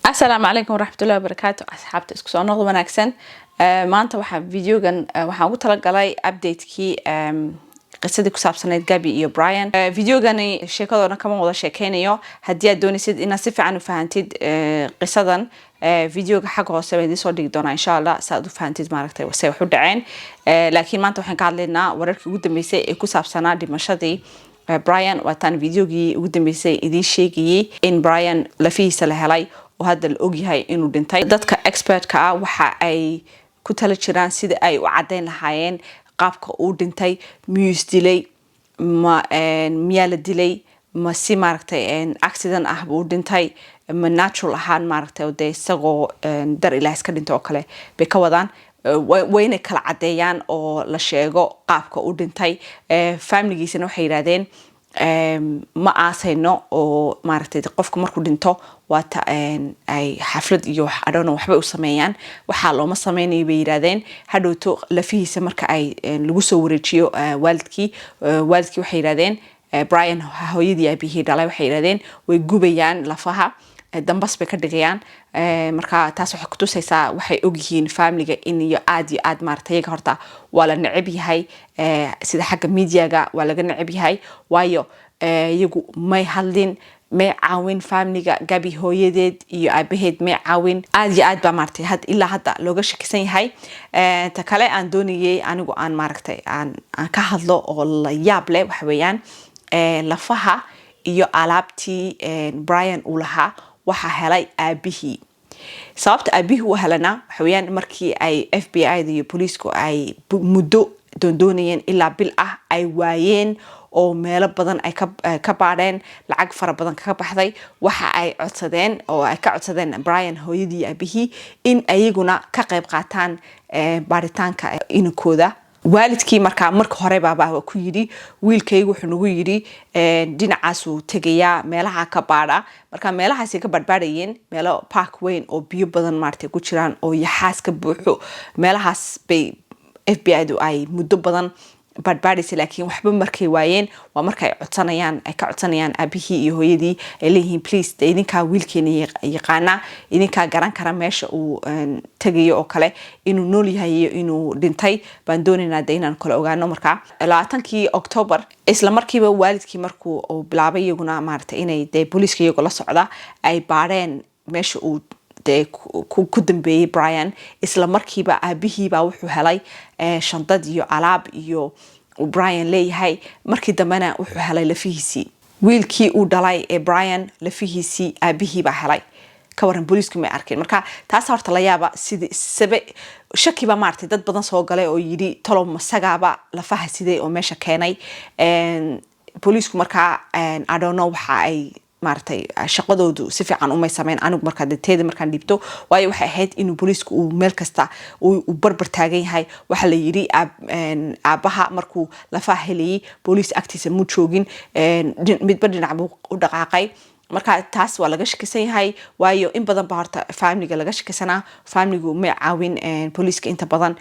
Asalaamu calaykum waraxmatullahi wabarakaatu. Asxaabta, isku soo noqdo wanaagsan. Maanta waxaa videogan waxaan ugu talagalay updatekii qisadii ku saabsanayd Gabi iyo Brian. Videogani sheekadooda kama wada sheekeynayo. Haddii aad doonaysid inaad si fiican u fahantid qisadan, videoga xagga hoose baan idiin soo dhigi doonaa, insha Allah, si aad u fahantid maaragtay se wax u dhaceen. Laakiin maanta waxaan ka hadlaynaa wararkii ugu dambeysay ee ku saabsanaa dhimashadii Brian. Waataan videogii ugu dambeysay idiin sheegayay in Brian lafihiisa la helay oo hadda la ogyahay inuu dhintay. Dadka expertka ah waxa ay ku tala jiraan sida ay u caddeyn lahaayeen qaabka uu dhintay. Miyuu isdilay? Ma miyaa la dilay? Ma si maaragtay accident ah buu dhintay? Ma natural ahaan, maaragtay, oo dee isagoo dar Ilaah iska dhintay oo kale bay ka wadaan? Waa inay kala caddeeyaan oo la sheego qaabka uu dhintay. Familigiisana waxay yidhahdeen ma aasayno, oo maaragtay qofka markuu dhinto waata ay xaflad iyo wax, I don't know, waxbay u sameeyaan. Waxaa looma sameynayo, bay yidhahdeen. Hadhowto lafihiisa marka ay lagu soo wareejiyo waalidkii, waalidkii waxay yidhahdeen, Brian hooyadii aabihii dhalay, waxay yidhahdeen way gubayaan lafaha, dambas bay ka dhigayaan. Marka taas waxay kutusaysaa waxay ogyihiin familiga in iyo aad iyo aad maaragtay iyaga horta waa la neceb yahay. Sida xagga mediaga waa laga neceb yahay, waayo iyagu may hadlin, may caawin familiga. Gabi hooyadeed iyo aabaheed may caawin. Aad iyo aad baa maaragtay had ilaa hadda looga shakisan yahay. Ta kale aan doonayay anigu aan maaragtay aan ka hadlo oo la yaab leh waxa weeyaan lafaha iyo alaabtii Brian uu lahaa waxaa helay aabihii. Sababta aabihii u helana waxa weeyaan markii ay FBI da iyo booliisku ay muddo doondoonayeen, ilaa bil ah ay waayeen oo meelo badan ay ka baadheen, lacag fara badan kaga baxday, waxa ay codsadeen oo ay ka codsadeen Brian hooyadii aabihii in ayaguna ka qayb qaataan baaritaanka inankooda. Waalidkii markaa marka hore baaba ku yidhi, "Wiilkaygu wuxuu nagu yidhi dhinacaasuu tegayaa, meelaha ka baadha." Marka meelahaasay ka baadhbaadhayeen, meelo park weyn oo biyo badan maaragtay ku jiraan oo yaxaas ka buuxo, meelahaas bay FBI du ay muddo badan baadhbaadhaysay. Laakiin waxba markay waayeen waa marka ay codsanayaan, ay ka codsanayaan aabihii iyo hooyadii, ay leeyihiin, "Please, de idinkaa wiilkeena yaqaana, idinkaa garan kara meesha uu tegayo oo kale, inuu nool yahay iyo inuu dhintay baan doonaynaa de inaan kala ogaano." Markaa 20-kii October isla markiiba waalidkii markuu uu bilaabay iyaguna maaragtay inay dee booliiska iyagoo la socda ay baadheen meesha uu dee ku dambeeyey Brian, isla markiiba aabihiibaa wuxuu helay shandad iyo alaab iyo uu Brian leeyahay. Markii dambena wuxuu helay lafihiisii. Wiilkii uu dhalay ee Brian lafihiisii aabihiibaa helay. Ka waran? Booliisku may arkin. Marka taas horta la yaaba sida sabe shaki baa maaragtay dad badan soo galay oo yidhi, "Talow masagaaba lafaha siday oo meesha keenay?" Booliisku markaa, I don't know, waxa ay maaragtay shaqadoodu si fiican umay sameyn. Anigu markaa dee teeda markaan dhiibto, waayo waxay ahayd inuu booliisku uu meel kasta uu barbar taagan yahay. Waxaa la yidhi aabbaha markuu lafaha helayay booliis agtiisa mu joogin, midba dhinac buu u dhaqaaqay. Marka taas waa laga shakisan yahay, waayo in badan ba horta familiga laga shakisanaa. Familigu may caawin booliiska inta badan.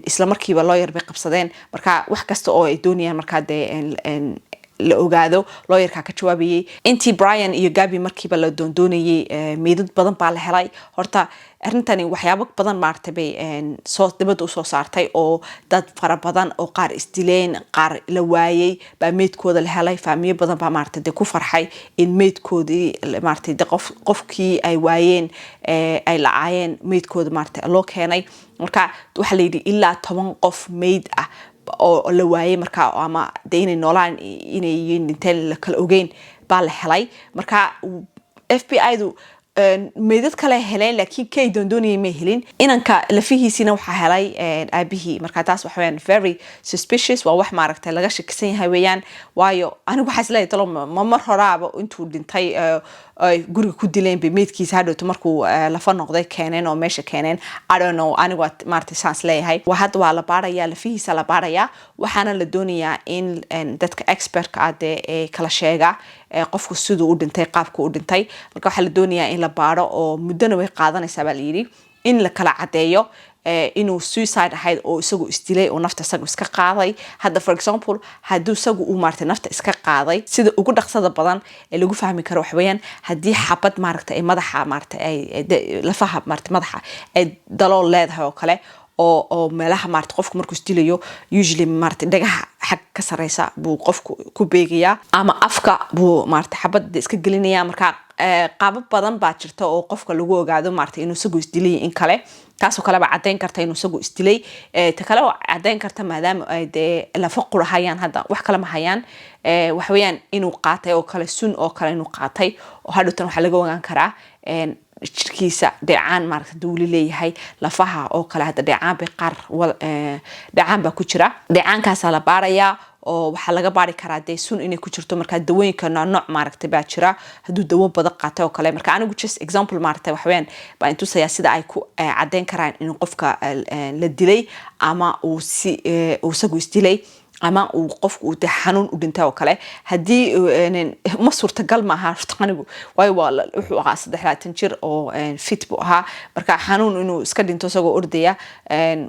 Isla markiiba lawyer bay qabsadeen. Marka wax kasta oo ay doonayaan markaa dee la ogaado, lawyerkaa ka jawaabayay. Intii Brian iyo Gabi markiiba la doondoonayay, meydad badan baa la helay. Horta arrintani waxyaabo badan maaragtay bay soo dibadda usoo saartay, oo dad fara badan oo qaar isdileen, qaar la waayay baa meydkooda la helay. Faamiyo badan baa maaragtay dee ku farxay in meydkoodii maaragtay de qof qofkii ay waayeen, ay lacaayeen, meydkooda maaragtay loo keenay. Marka waxaa la yidhi ilaa 10 qof meyd ah oo la waayay marka, ama de inay noolaan, inay yihiin dhinteen la kala ogeyn baa la helay. Marka FBI du meydad kale heleen, laakiin kay doondoonayay may helin. Inanka lafihiisiina waxaa helay aabihii. Marka taas waxa weyaan very suspicious, waa wax maaragtay laga shakisan yahay weeyaan. Waayo anigu waxaa isleeyahay, talo ma mar horaaba intuu dhintay ay guriga ku dileen bay meydkiisa hadhowto markuu lafa noqday keeneen oo meesha keeneen? I don't know. Anigu waa maaragtay saan isleeyahay. Waa hadda waa la baarayaa, lafihiisa la baarayaa, waxaana la doonayaa in dadka expertka ah dee ee kala sheega qofku siduu u dhintay, qaabku u dhintay. Marka waxaa la doonayaa in la baaro, oo muddona way qaadanaysaa baa la yidhi in la kala caddeeyo. Inuu suicide ahayd oo isagu isdilay oo nafta isagu iska qaaday. Hadda, for example, hadduu isagu uu maaragtay nafta iska qaaday, sida ugu dhaqsada badan ee lagu fahmi karo waxa weeyaan haddii xabad maaragtay ay madaxa maaragtay ay lafaha maaragtay madaxa ay dalool leedahay oo kale, oo meelaha maarata qofku markuu isdilayo usually maarata dhagaha xag ka sareysa buu qofku ku beegayaa ama afka buu maarata xabadda iska gelinaya. Marka qaabab badan baa jirta oo qofka lagu ogaado maarata inuu isagu isdilay in kale. Taasoo kale baa caddeyn karta inuu isagu isdilay. Ta kale oo caddeyn karta, maadaama ay dee lafa qura hayaan, hadda wax kale ma hayaan, waxa weeyaan inuu qaatay oo kale sun oo kale inuu qaatay, oo hadhowtan waxaa laga ogaan karaa jirkiisa dheecaan maaragta duuli leeyahay lafaha oo kale. Hadda dheecaan bay qaar, dheecaan baa ku jira, dheecaankaasaa la baarayaa oo waxaa laga baari karaa dee sun inay ku jirto. Marka dawooyinka nooc maaragtay baa jira, hadduu dawo badan qaatay oo kale. Marka anigu just example maaragtay waxaweyaan baan tusayaa sida ay ku caddeyn karaan inuu qofka la dilay ama uu si uu isagu isdilay ama uu qofku uu dee xanuun u dhintay oo kale. Haddii ma suurtagal maaha horta anigu, waayo waa wuxuu ahaa 23 jir oo fit buu ahaa. Marka xanuun inuu iska dhinto isagoo ordaya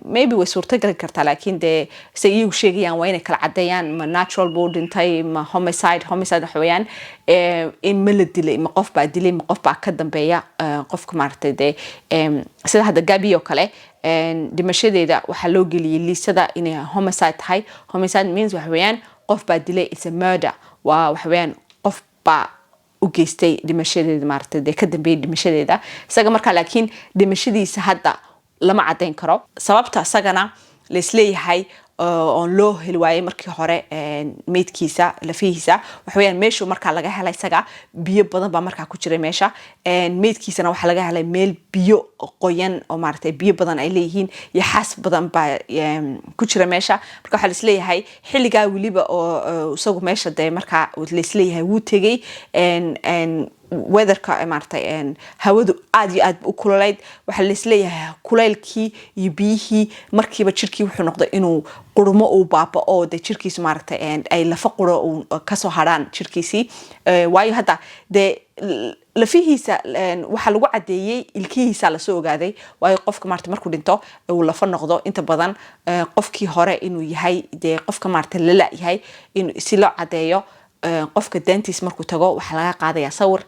maybe way suurtagali kartaa, laakiin dee say iyagu sheegayaan waa inay kala caddeeyaan ma natural buu dhintay ma homicide. Homicide waxa weeyaan in ma la dilay, ma qof baa dilay, ma qof baa ka dambeeya qofka maaragtay dee. Sida hadda Gabi oo kale, dhimashadeeda waxaa loo geliyey liisada inay homicide tahay. Homicide means waxa weeyaan qof baa dilay, it's a murder, waa waxa weeyaan qof baa u geystay dhimashadeeda, maaragtay dee ka dambeeyay dhimashadeeda isaga. Marka laakiin dhimashadiisa hadda lama caddayn karo. Sababta isagana laisleeyahay oon loo heli waayey markii hore meydkiisa, lafihiisa, waxa weeyaan meeshu markaa laga helay isaga biyo badan baa markaa ku jiray meesha. Meydkiisana waxaa laga helay meel biyo qoyan oo maaragtay biyo badan ay leeyihiin iyo xaas badan baa ku jira meesha. Marka waxaa laisleeyahay xilligaa weliba oo isagu meesha dee markaa laisleeyahay wuu tegey, weatherka maaragtay hawadu aad iyo aad u kululayd. Waxaa laisleeyahay kulaylkii iyo biyihii markiiba jirkii wuxuu noqday inuu qurmo, uu baaba'o, dee jirkiisu maaragtay ay lafa quro uu kasoo hadhaan jirkiisii. Waayo hadda dee lafihiisa waxaa lagu caddeeyey ilkihiisa lasoo ogaaday, waayo qofka maarata markuu dhinto uu lafa noqdo, inta badan qofkii hore inuu yahay dee qofka maarata la la-yahay in si loo caddeeyo, qofka dentist markuu tago waxaa laga qaadaya sawir.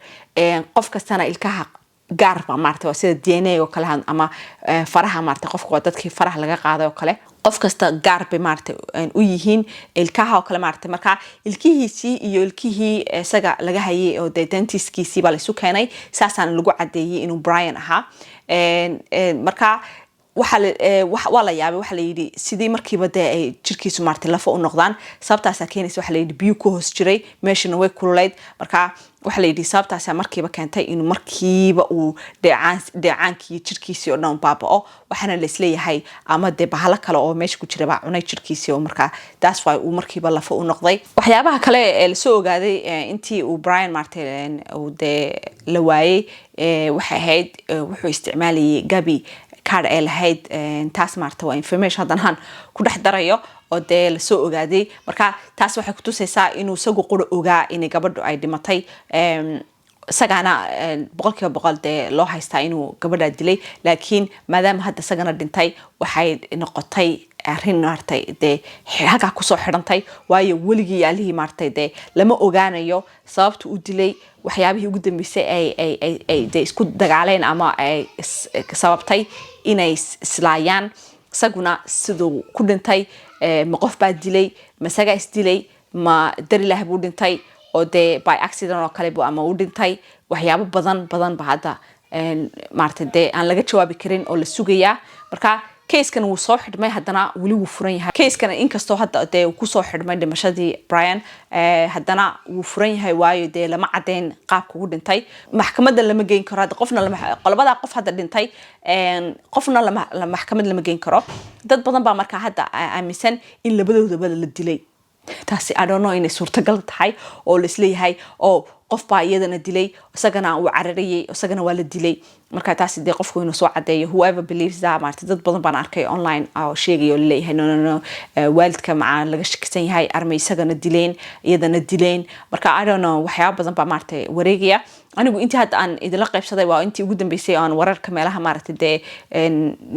Qof kastana ilkaha gaar ba maarata waa sida DNA oo kale ama faraha maarata qofka waa dadkii faraha laga qaaday oo kale. Qof kasta gaar bay maarata u yihiin ilkaha oo kale maarata. Marka ilkihiisii iyo ilkihii isaga laga hayay oo dee dentistkiisii baa laisu keenay, saasaan lagu cadeeyey inuu Brian ahaa. Marka waa la yaabay, waxaa la yidhi sidii markiiba dee ay jirkiisu maarata lafa u noqdaan? Sababtaasaa keenaysa. Waxaa la yidhi biyo ku hoos jiray, meeshana way kululayd. Marka waxaa la yidhi sababtaasaa markiiba keentay inuu markiiba uu dheecaan dheecaankii jirkiisii oo dhan baaba'o. Waxaana la isleeyahay ama dee bahalo kale oo meesha ku jira baa cunay jirkiisii, oo markaa that's why uu markiiba lafa u noqday. Waxyaabaha kale ee lasoo ogaaday intii uu Brian maaragtay uu dee la waayey waxay ahayd wuxuu isticmaalayay Gabi card ay lahayd. Taas maarata waa information haddanaan ku dhex darayo oo dee lasoo ogaaday. Marka taas waxay kutusaysaa inuu isagu qura ogaa inay gabadhu ay dhimatay. Isagaana 100% dee loo haystaa inuu gabadhaa dilay, laakiin maadaama hadda isagana dhintay, waxay noqotay arrin maaragtay dee halkaa kusoo xidhantay, waayo weligii yaalihii maaragtay dee lama ogaanayo sababta u dilay, waxyaabihii ugu dambeysay ay dee isku dagaaleen ama ay sababtay inay islaayaan, isaguna siduu ku dhintay, ma qof baa dilay, ma isagaa isdilay, ma darilah buu dhintay oo dee by accident oo kale bu ama u dhintay. Waxyaabo badan badan ba hadda maaragtay dee aan laga jawaabi karin oo la sugayaa. Marka casekan wuu soo xidhmay, haddana weli wuu furan yahay casekan. Inkastoo hadda dee uu kusoo xidhmay dhimashadii Brian, haddana wuu furan yahay, waayo dee lama caddeyn qaabka ugu dhintay. Maxkamadda lama geyn karo hadda qofna lama, qolabadaa qof hadda dhintay qofna lama maxkamad lama geyn karo. Dad badan baa markaa hadda aaminsan in labadoodaba la dilay. Taasi I don't know inay suurtagal tahay, oo laisleeyahay oo qof baa iyadana dilay, isagana uu cararayay, isagana waa la dilay. Marka taasi dee qofku inuu soo cadeeyo, whoever believes that maarata. Dad badan baan arkay online oo sheegaya oo laleeyahay no, no, no, waalidka macaa laga shakisan yahay, armay isagana dileen, iyadana dileen. Marka I don't know, waxyaaba badan baa maarata wareegaya. Anigu intii hadda aan idinla qaybsaday waa intii ugu dambeysay oo aan wararka meelaha, maaragtay dee,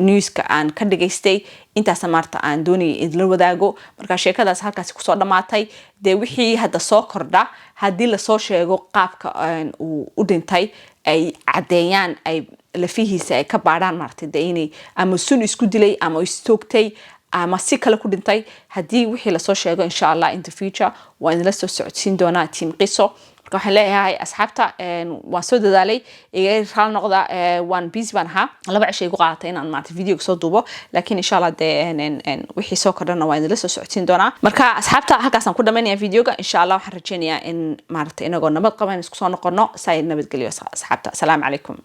newska aan ka dhigaystay. Intaasa maarata aan doonayay idinla wadaago. Marka sheekadaas halkaasi kusoo dhammaatay. Dee wixii hadda soo kordha, haddii lasoo sheego qaabka uu u dhintay, ay caddeeyaan, ay lafihiisa ay ka baadhaan, maaragtay dee, inay ama sun isku dilay ama istoogtay ama si kale ku dhintay, haddii wixii lasoo sheego, insha Allah in the future waan idinla soo socodsiin doonaa, team Qiso. Marka waxaan leeyahay asxaabta, waan soo dadaalay, iga raal noqda, waan busy baan ahaa. 2 cisho igu qaadatay inaan maarata videoga soo duubo, laakiin insha Allah dee wixii soo kordhana waan idinla soo socodsiin doonaa. Marka asxaabta, halkaasaan ku dhamaynaya videoga. Insha Allah waxaan rajeynayaa in maarata inagoo nabad qaban isku soo noqono. Saa nabadgelyo asxaabta, asalaamu calaykum.